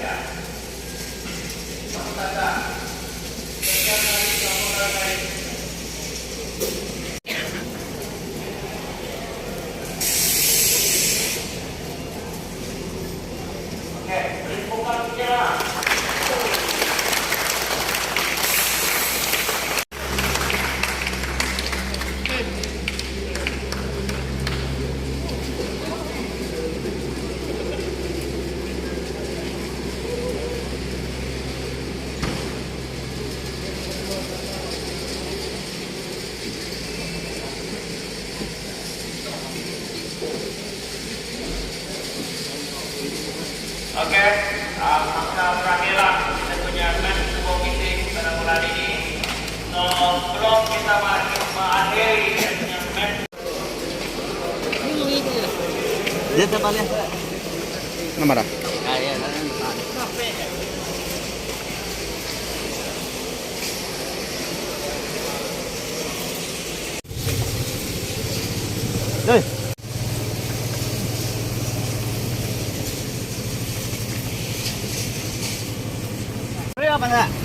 Malaysia. Mustaka, Setiap kali melakukan baik. Okey, beri tepukan sikit lah. Okey, uh, maka berakhirlah kita punya match football meeting pada bulan ini. So, sebelum kita mengakhiri kita punya match Dia terbalik. Nama dah? Ah, ya, Hei. Apa enggak?